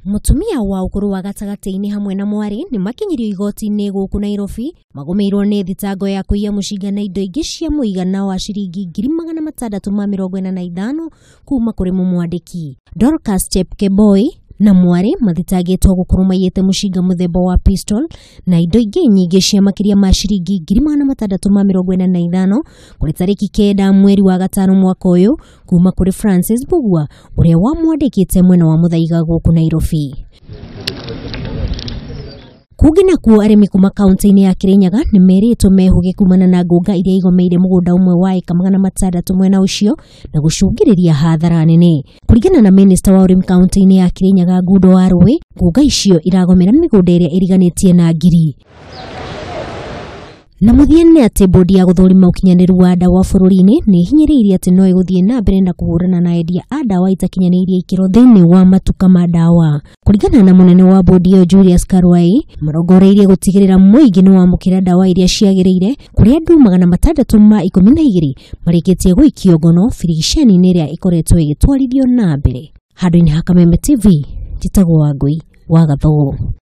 Mũtumia wa ũkũrũ wa gatagatĩ-inĩ hamwe na mwarĩ nĩ makinyirio igoti-inĩ gũkũ Nairobi magũmĩirwo nĩ thitango ya kũiya mũcinga na indo ingĩ cia mũigana wa ciringi 645,000 kuma kũrĩ mũmwandĩki. Dorcas Chepkemboi na mwarĩ mathitangĩtwo gũkorwo maiyĩte mũcinga mũthemba wa pistol na indo ingĩ nyingĩ cia makĩria ma ciringi 645,000 kũrĩ tarĩki 9 mweri wa 5 mwaka ũyũ kuma kũrĩ Francis Mbugua ũrĩa wamwandĩkĩte mwena wa Muthaiga gũkũ Nairobi. Kũngĩ nakuo arĩmi kuma kaunti-inĩ ya Kirinyaga nĩ merĩtwo mehũge kumana na ngũnga iria igomeire mũgũnda ũmwe wa ĩka 600 mwena ũcio na gũcũngĩrĩria hathara nene. Kũringana na minista wa ũrĩmi kaunti-inĩ ya Kirinyaga Ngundo wa Rũĩ, ngũnga icio iragomera mĩgũnda ĩrĩa ĩriganĩtie na Ngiri. Na mũthia nĩ atĩ bodi ya gũthũrima ũkinyanĩru wa ndawa bũrũri-inĩ nĩ ĩhinyĩrĩirie atĩ no ĩgũthiĩ na mbere na kũhũrana na endia a ndawa itakinyanĩirie ikĩro thĩinĩ wa matuka ma ndawa. Kũringana na mũnene wa bodi ĩyo Julius Karwai, marongoreirie gũtigĩrĩra mũingĩ nĩ wamũkĩra ndawa iria ciagĩrĩire kũrĩ andũ 612 marĩkĩtie gũikio ngono birigiceni-inĩ ĩrĩa ĩkoretwo ĩgĩtwarithio na mbere. Handũ-inĩ ha Kameme TV, njĩtagwo Wangũi wa Gathoo.